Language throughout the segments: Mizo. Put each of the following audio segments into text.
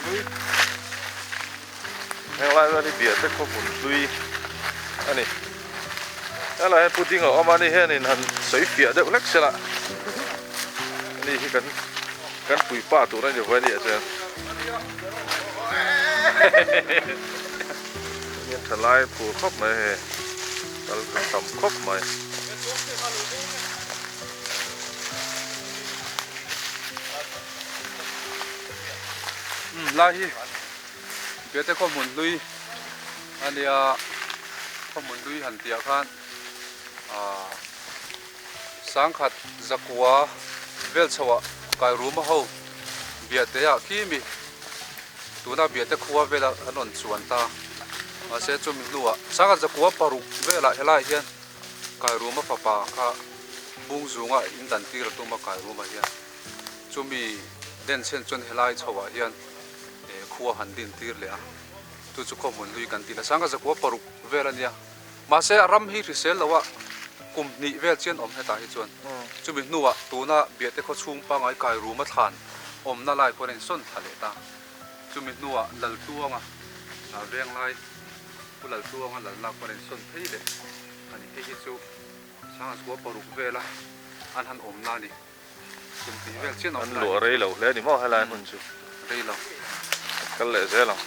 hlui heng lai chuan hi Biate khaw hmun hlui a ni helai hian pudding a awm a ni hianin han sawi fiah deuh hlek se la ani hi kan kan puipa tur a ni ve a nih chuan nia tha lai phur khawp mai hei kal kan tam khawp mai. Lai hi Biate khaw hmun hlui a nia khaw hmun hlui han tih ah khan ahh sangkhat zakua vel chho ah kai ruma ho Biate ah khi mi tuna Biate khua vela an rawn chuan ta mahse chumi hnuah sangkhat zakua paruk velah helaiah hian kai ruma fapa kha bung zunga in dan tir a tum a kai ruma hian chumi den chhen chuan helai chho ah hian eh khua han din tir leh a chu chu khaw hmun hlui kan tih nasang a zakua paruk vel a nia mahse a ram hi hrisel lo a kum hnih vel chian awm hetah hi chuan chumi hnuah tuna Biate khaw chhung pangai kai ruma thlan awmna lai pawh a insawn thla leh ta chumi hnuah Laltluanga venglai Pu Laltluanga lalna pawh a insawn phei leh a ni hei hi chu Sangha paruk vela an han awmna a ni. An luah rei lo hle a ni maw helai hmun chu kal leh zel ang.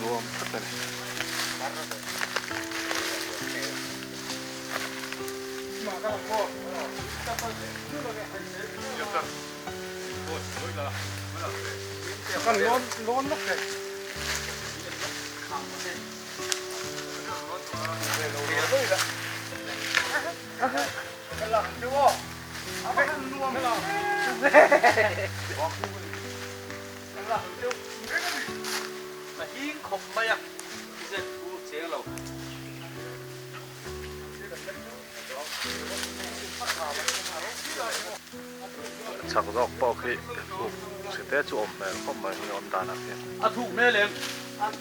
Nuam tak a ni. Chak zawk pawh khi buk chhe te chu awm hmel khawp mai hi awm danah khian.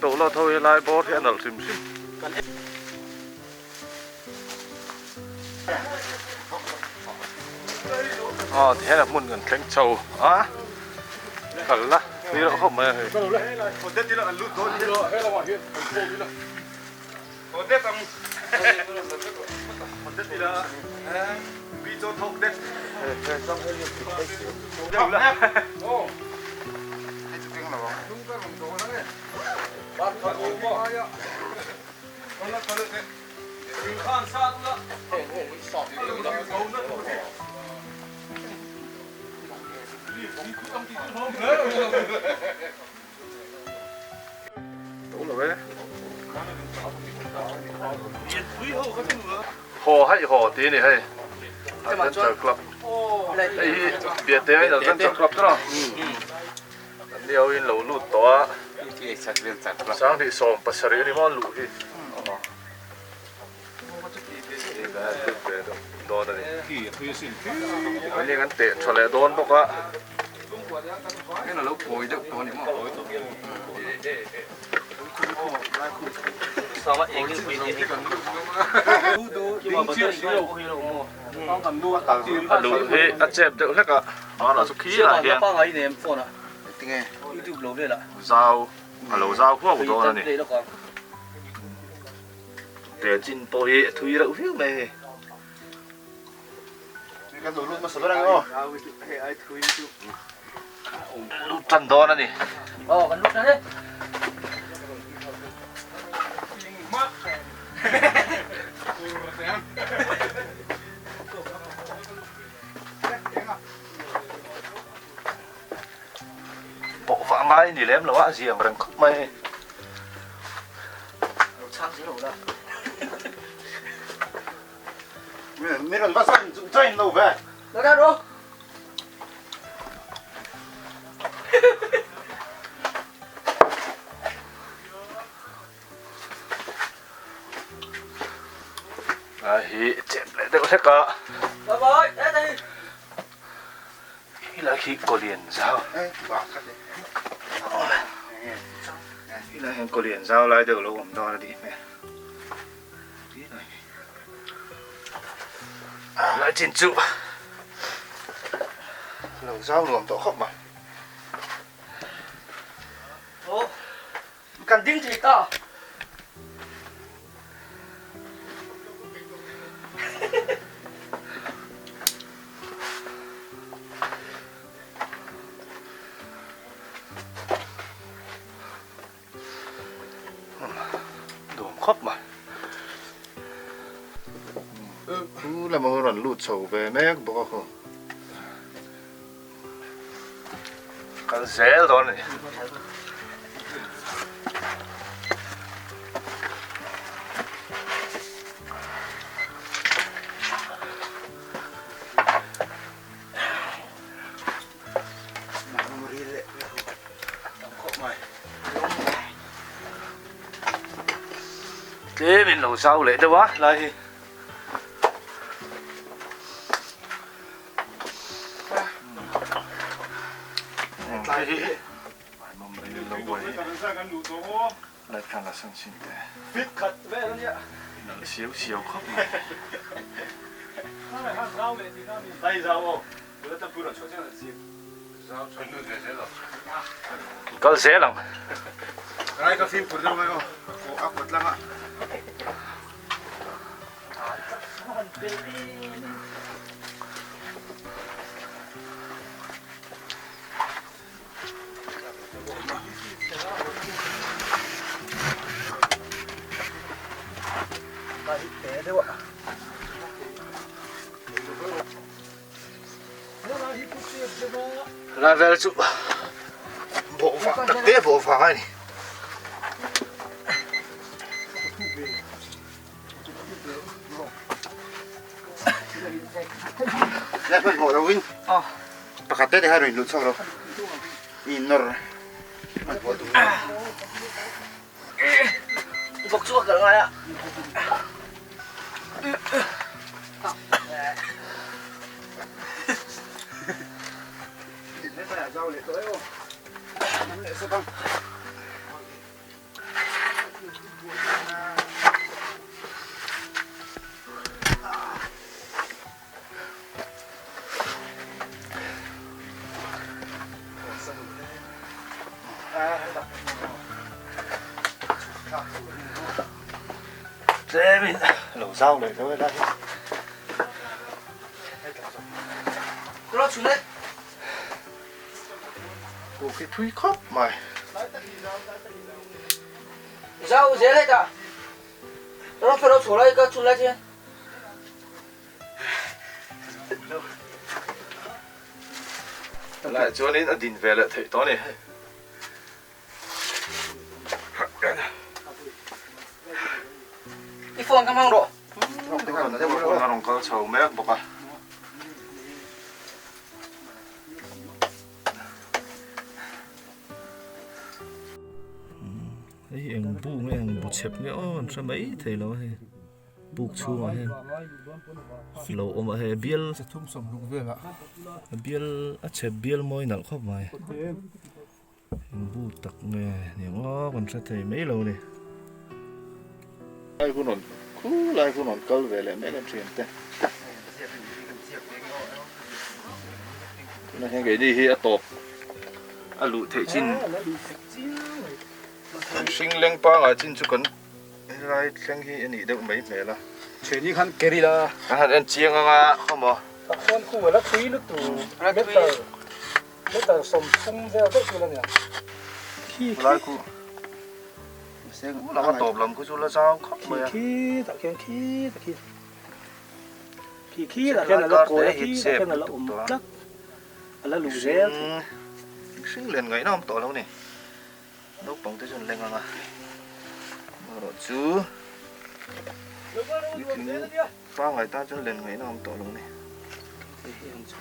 Toh tho hi lai bawr hi a nalh hrim hrim. Aw tihian a hmun kan thleng chho a kal la tui reuh khawp mai a hei. Haw haih haw tih a ni hei Adventure Club hei hi Biate a in Adventure Club chu an ni ho in lo lut tawh a Sanghnih 70 a ni maw an luh hi dawn a ni hei an teh tha leh dawn bawk a A luh hi a chep deuh hlek a, banah chu khi lah hian zau a lo zau huau dawn a ni. Te chin pawh hi a thui reuh viau mai hei. Lut tan dawn a ni. Pawh vah ngai ni lem lo a, a ziang reng khawp mai hei. A hi chep leh deuh hlek a. Helai khi kawlian zau. Helai hian kawlian zau lai deuh lo awm dawn a nih hmel. Lai chin chu lo zau nuam tawh khawp mai. Kan ding thei ta. Nuam khawp mai. Khu lama ho rawn lut chho ve mek bawk a khu. Kal zel dawn a ni. Tlem in lo zau leh deuh a lai hi. Kal zel ang. Lai vel chu bawh vang tak te bawh vang a ni. Pakhat te te kha rawn inluh chhuak lo i innawr Vawk chu a kal ngai a. Tlemin lo zau leh deuh helai hi. Puk hi thui khawp mai. Zau zel hetah. Rawng chhuah lo chhuah lai ka chhun lai che. Lai chuanin a din ve leh theih tawh a ni. I phone ka hmang rawh. Phone a rawn kal chho mek bawk a. Hei eng bu nge eng bu chhep nge aw an hre mai thei lo a hei. Buk chhungah hian lo awm a hei a bial a bial a chhep bial mawi nalh khawp mai. Eng bu tak nge ni ang aw kan hre thei mai lo ni. Lai hun rawn khu lai hun rawn kal ve leh mek a thian te. Tunah hian keini hi a tawp a luh theih chin mihring leng pangai chin chu kan helai thleng hi a nih deuh mai hmel a. Thiani khan carry la. Kan han en chiang anga khawmaw. Tak chuan khu a la thui lutuk meter. Meter 30 vel daih chu la ni ang. Khi khi. Lai khu. Lama tawp lam khu chu la zau khawp mai a. Khi khi tah khian khi tah khi. Khi khi tah khian a la kawi a khi tah khian a la awm tlat. A la luh zel thei. Mihring len ngaihna awm tawh lo ni. Naupang te chu an leng ang a. Amaherawh chu puitling pangngai tan chuan len ngaihna awm tawh lo ni.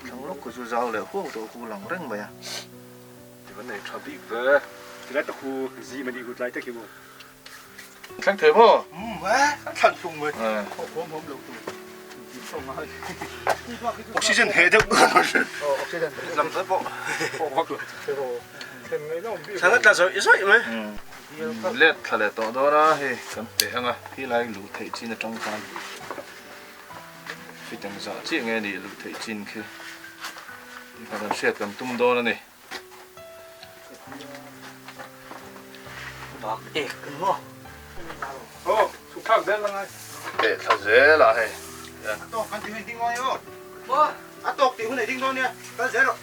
Thlang lawk khu chu zau leh huau tawh khu lang reng mai a. Ti kan nei tha bik ve. Tilai tak khu zim a nih hut lai tak hi maw. Thleng thei maw? Umm e, kan thlan hlung mai. Khawm awm lo tur. Oxygen heh deuh. Oxygen lam te pawh. Pawh vak lo. Thlan a tla zawih zawih mai. Let thla leh tawh dawn a, hei kan peh ang a, khilai luh theih chin atang khan fit ang zah chiah nge nih luh theih chin khi tih kha kan hriat kan tum dawn a ni. Bak ek kan maw. Aw, chhuk thlak zel la ngai. Peh thla zel ah hei. A tawk kan tih hun i ding dawn nia aw. A tawk tih hun i ding dawn nia, kal zel rawh.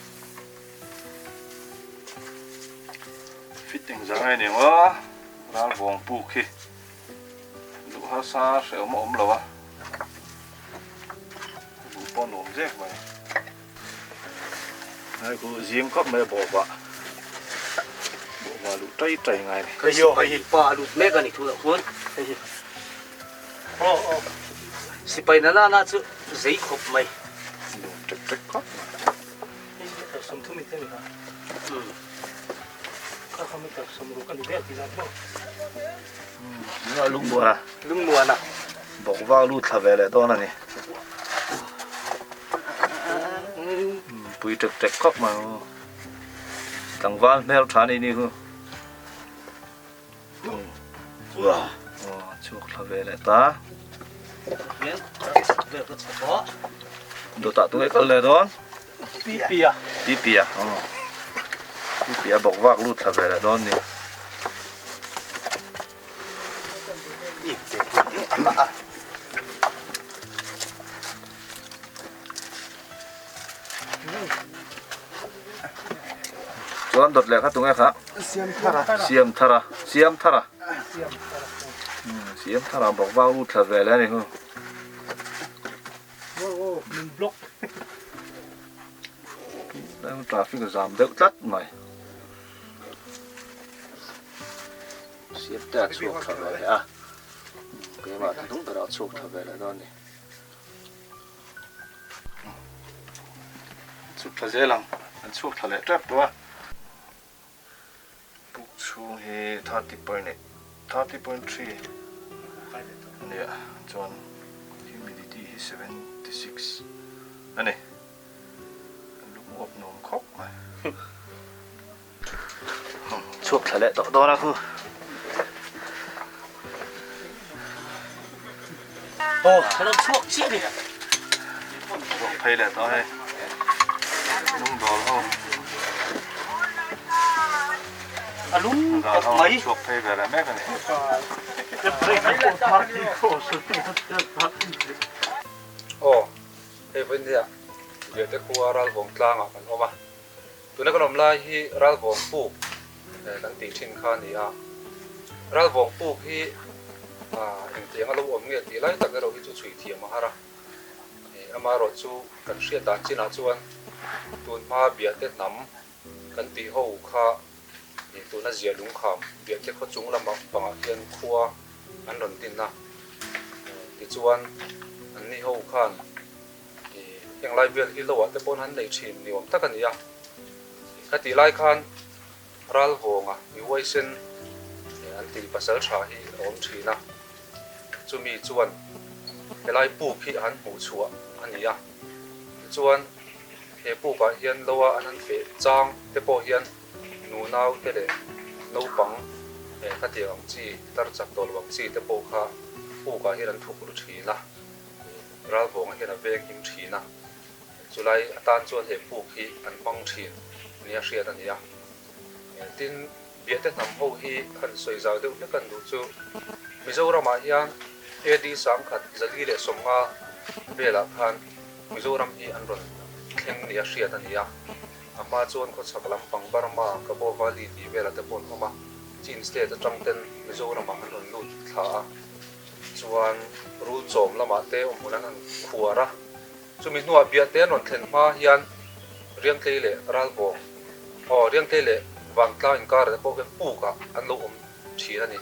Fit engzah nge ni ang aw, ral vawng puk hi luh harsa hrehawm a awm lo a, luh pawh nuam zek mai. Ngai khu zim khawp mai a bawhvah, bawhvah luh tai tai ngai a ni. Hei hi aw, hei hi pa a lut mek a ni thu loh khuan, hei hi aw aw sipai na na na chu zei khawp mai. Nuam tek tek khawp mai. Lungmuana Lungmuana bawk vak lut thla ve leh dawn a ni. Pui tek tek khawp mai u. Tlangval hmel tha ni ni hu. Chhuak thla ve leh ta. Dawtah tunge kal leh dawn? Pipia. Pipia. Pipia bawk vak lut thla ve leh dawn ni. Chuan dawt leh kha tunge kha? Siam thara. Siam thara. Siam thara. Siam thara bawk vak lut thla ve leh a ni hu. Traffic a zam deuh tlat mai. Siam te a chhuak tha ve leh a. Keimah thinlung berah a chhuak tha ve leh dawn a ni. Chhuk thla zel ang, an chhuak thla leh tep tawh a. Puk chhung hi 30.8 30.3 a nia chuan humidity hi 76 a ni. An lung uap nuam khawp mai. Chhuak thla leh tawh dawn a khu. Aw, ka lo chhuak chiah ni. Chhuak phei leh tawh hei. Lung dawl ho. A lung tawp mai. Chhuak phei ve leh mek a ni. Aw, hei vawiin Biate khua Ralvawng tlangah kan awm a. Tuna kan awm lai hi Ralvawng puk kan tih thin kha a ni a, Ralvawng puk hi engtiang a lo awm nge tih lai tak erawh hi chu chhui thiam a har a, amaherawh chu kan hriat dan chinah chuan tun hma Biate hnam kan tih ho kha tuna zia lungkham Biate khaw chung lamah pangah hian khua an rawn din a, tichuan anni ho khan Heng lai vel hi loah te pawn han nei thin ni awm tak a ni a. Ka tih lai khan Ralvawnga mi huaisen an tih pasal tha hi a awm thin a. Chumi chuan helai puk hi a han hmuh chhuah a ni a. Tichuan he pukah hian loa an han feh chang te pawh hian. Nunau te leh naupang khatiang ang chi, tar chak tawh lo ang chi te pawh kha pukah hian an thuk ru thin a, ralvawngah hian a veng him thin a, chulai atan chuan he puk hi an hmang thin nia hriat a ni a. Tin, Biate hnam ho hi han sawi zau deuh hlek an duh chu Mizoramah hian AD 1150 velah khan Mizoram hi an rawn thleng nia hriat a ni a. A hma chuan khawchhak lampang Burma, Kabaw Valley tih velah te pawh an awm a, Chin state atang ten Mizoramah an rawn lut thla a, chuan Rulchawm lamah te awmhmun an han khuar a, chumi hnuah Biate an rawn thlen hma hian Riangtlei leh Ralvawng, aw Riangtlei leh Vangtlang inkarah te pawh hian pukah an lo awm thin a ni.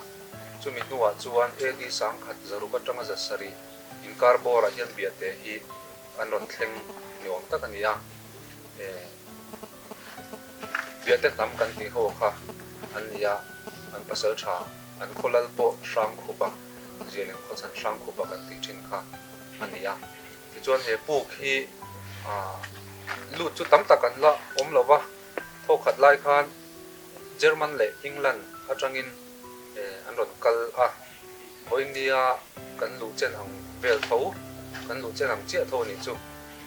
Chumi hnuah chuan AD 1600 atanga 700 inkar bawrah hian Biate hi an rawn thleng ni awm tak a ni a. Biate hnam kan tih ho kha an ni a, an pasal tha, an khaw lal pawh Hrangkhupa, Zialeng khaw chhan Hrangkhupa kan tih thin kha a ni a. Tichuan he puk hi lut chu tam tak an la awm lo va, thawkhat lai khan German leh England atangin an rawn kal a, Vawinia kan luh chen ang vel tho, kan luh chen ang chiah tho a nih chu,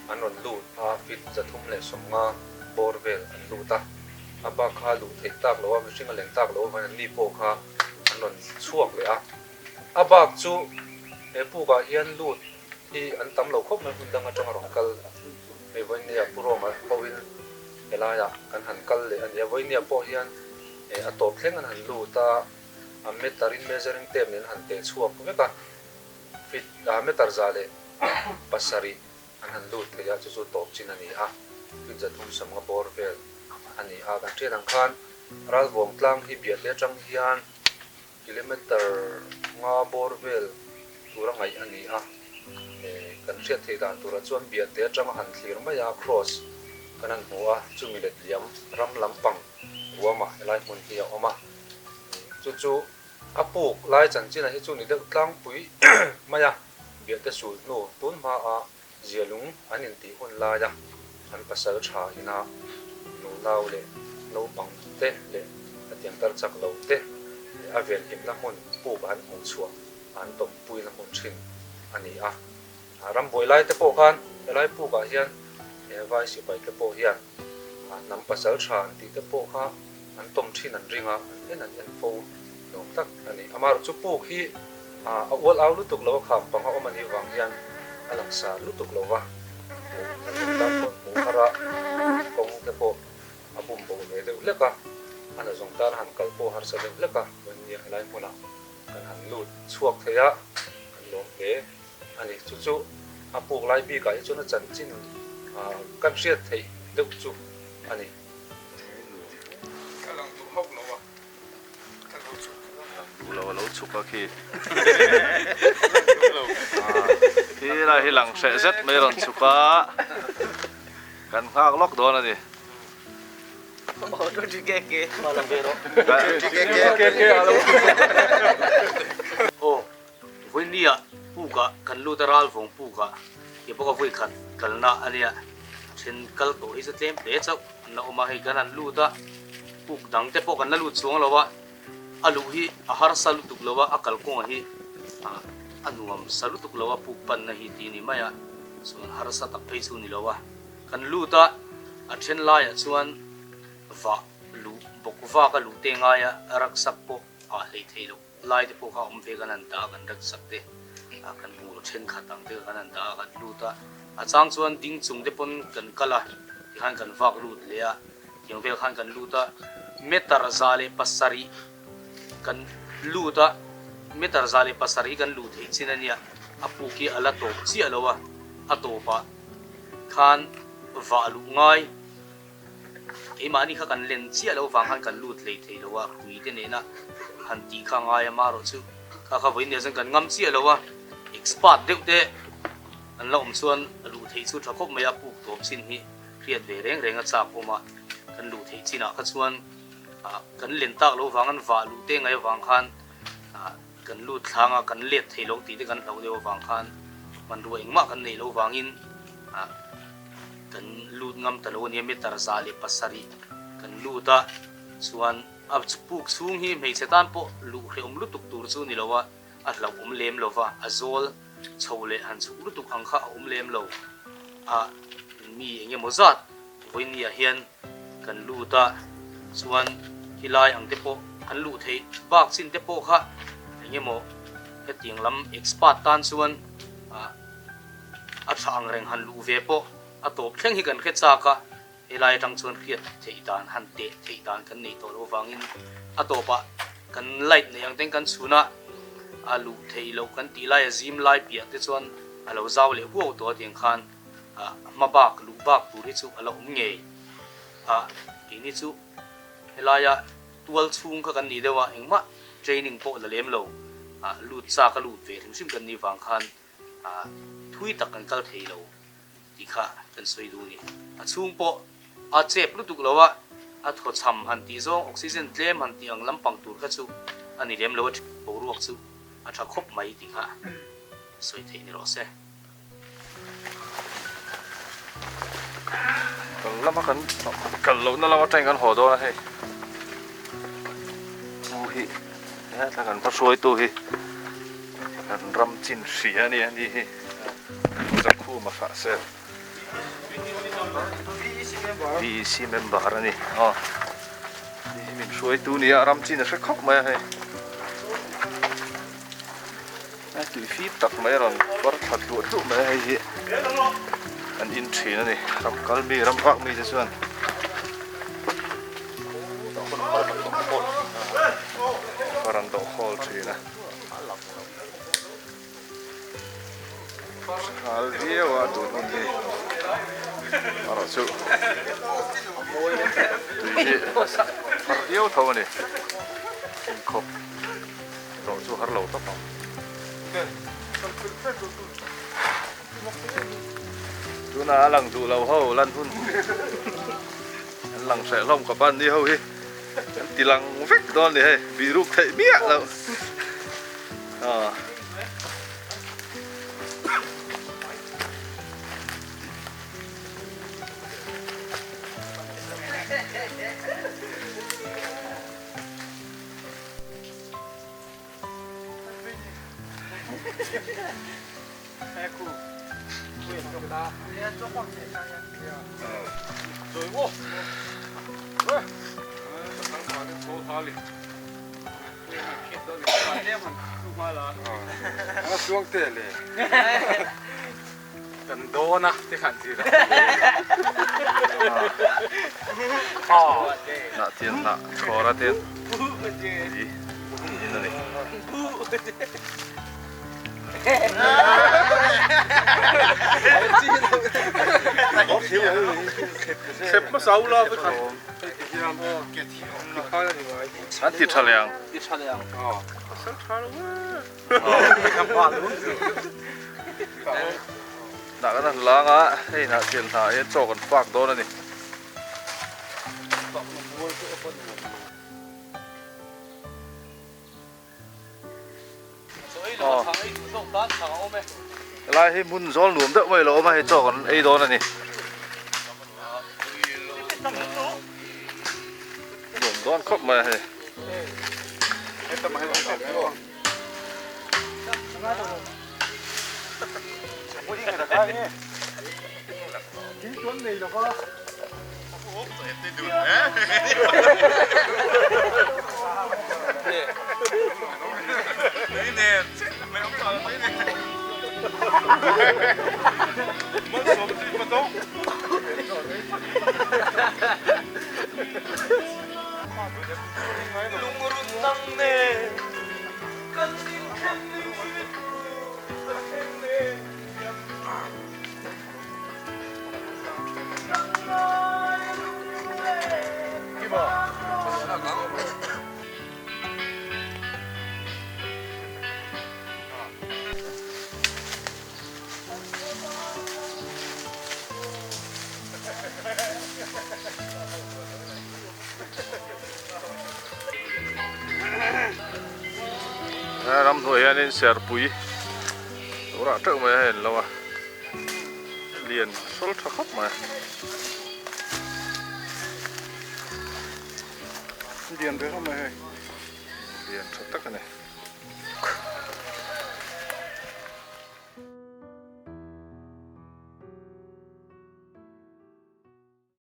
an rawn lut a, feet 350 bawr vel an lut a, a bak kha luh theih tak lo a, mihring a len tak loh avangin an ni pawh kha an rawn chhuak leh a, a bak chu he pukah hian lut hi an tam lo khawp mai, hmun dang atanga rawn kal hei Vawinia Pu Roma hoin helaiah kan han kal leh a ni a, Vawinia pawh hian a tawp thleng an han lut a. A meter in measuring tape nen han teh chhuak vek a, feet ah meter 107 an han lut thei a, chu chu tawp chin a ni a, feet 350 bawr vel a ni a, kan hriat ang khan Ralvawng tlang hi Biate atang hian kilometer nga bawr vel tura ngaih a ni a, kan hriat theih dan turah chuan Biate atanga han thlir mai a cross kan han hmu a, chumi letliam ram lampang ruamah helai hmun hi a awm a. Chu chu a puk lai chanchin ah hi chu ni deuh tlangpui mai a, Biate sul hnu tun hma a Zialung an intih hun lai a an pasal tha ina nunau leh naupang te leh a tiangtar chak lo te a venhimna hmun puk an hmuh chhuah an tawmpuina hmun thin a ni a. Rambuai lai te pawh khan helai puk ah hian vai sipai te pawh hian hnam pasal tha an tih te pawh kha an tawm thin an ring a, an en an en fo nuam tak a ni. Amaherawh chu puk hi a ual au lutuk lo a, kham panga awm a nih vang hian a langsar lutuk lo va, hmuh an awm tan pawn hmuh har a, kawng te pawh a bum bo ve deuh hlek a, a nazawng tan han kal pawh harsa deuh hlek a, vawinia helai hmunah kan han lut chhuak thei a, kan lawm hle a ni. Chu chu a puk lai bikah hi chuan a chanchin kan hriat theih deuh chu a ni. Ka lang duh hauh lo a, ka lo chhuk a. Lang duh lo a lo chhuk a khi. Khi lai hi lang hreh zet mai a rawn chhuk a, kan nghak lawk dawn a ni. Aw, vawinia pukah kan lut a ralvawng pukah ke bawk a vawi khat kalna a nia. Then kal tawh hi chu tlem hle chauh an la awm a, hei kan han lut a, puk dang te pawh kan la lut chuang lo a, a luh hi a harsa lutuk lo a, a kalkawngah hi a nuam sa lutuk lo a puk panna hi tih a ni mai a, chuan harsa tak phei chu a ni lo a, kan lut a, a then laiah chuan vah luh bawk vak a luh te ngai a, raksak pawh a hlei thei lo. Lai te pawh kha awm ve kan han dah a kan rak sak te a kan bungraw thenkhat ang te kha kan han dah a kan lut a, a chang chuan ding chung te pawn kan kal a tikhan kan vak lut leh a, tiang vel khan kan lut a, meter 107 kan lut a, meter 107 hi kan luh theih chin a nia, a puk hi a la tawp chiah lo a, a tawpah khan vah luh ngai. Keimahni kha kan len chiah loh vang khan kan lut hlei thei lo a, pui te nena han tih kha a ngai a, marawh chu kha kha vawiin nia chuan kan ngam chiah lo a, expert deuh te an la awm chuan a luh theih chu tha khawp mai a, puk tawp chin hi hriat ve reng reng a chak awm a, kan luh theih chinah kha chuan kan len tak loh vang an vah luh te ngai avang khan kan lut thlang a, kan let thei lo tih te kan hlauh deuh avang khan hmanrua engmah kan neih loh vangin Kan lut ngam ta lo a nia meter 107 kan lut a, Chuan a puk chhung hi hmeichhe tan pawh luh hrehawm lutuk tur chu ni lo a, a hlauhawm lem lo va, a zawl chho leh han chhuk lutuk ang kha a awm lem lo a, mi eng emaw zat vawinia hian kan lut a, chuan khilai ang te pawh kan luh theih bak chin te pawh kha eng emaw hetiang lam expert tan chuan a tha ang reng han luh ve pawh a tawp thleng hi kan hre chak a, helai atang chuan hriat theih dan han teh theih dan kan nei tawh loh avangin a tawpah kan light neih ang ten kan chhun a, a luh theih loh kan tih lai a zim lai piah te chuan a lo zau leh huau tawh a tiang khan hma bak luh bak tur hi chu a la awm ngei a, keini chu helaia tual chhung kha kan nih deuh a, engmah training pawh la lem lo, lut chak a lut ve hrim hrim kan nih vang khan thui tak kan kal thei lo tih kha kan sawi duh a ni. A chhung pawh a chep lutuk lo a, a thawchham han tih zawng oxygen tlem han tih ang lampang tur kha chu a ni lem lo a, boruak chu a tha khawp mai tih kha sawi theih ni rawh se. Kal lama kan kal lohna lam atangin kan haw dawn a hei pu hi hetah kan va hruaitu hi kan ram chin hria a ni a ni hi Zakhuma hrah sel VEC member a ni aw hei hi min hruaitu a ni a ram chin a hre khawp mai a hei. A tui fip tak mai a rawn kawr thla tluah tluah mai a hei hi an in thin a ni ram kal mi ram vak mi te chuan a rawn dawh khawl thin a hal viau a tun hun hi erawh chu tui hi har viau tho a ni inkhawp. Tawh chu har lo tawp ang. Tunah a lang duh lo ho lan hun an lang hreh hlawm khawp a ni ho hi an ti lang vek dawn ni hei bih ruk theih miah lo. Hnah tian hnah chhawr a tian tui in a ni. An ti tha leh ang. Hnah kan han lang a, hei hnah thian hnah hian chaw kan fak dawn a ni. Helai hi hmun zawl nuam deuh mai lo awm a, hei chaw kan ei dawn a ni. Nuam dawn khawp mai a hei. Ramhnuai hianin serpui lo rah teuh mai a hei an lo a lian sawl tha khawp mai. Lian ve hlawm mai hei. Lian tha tak a ni.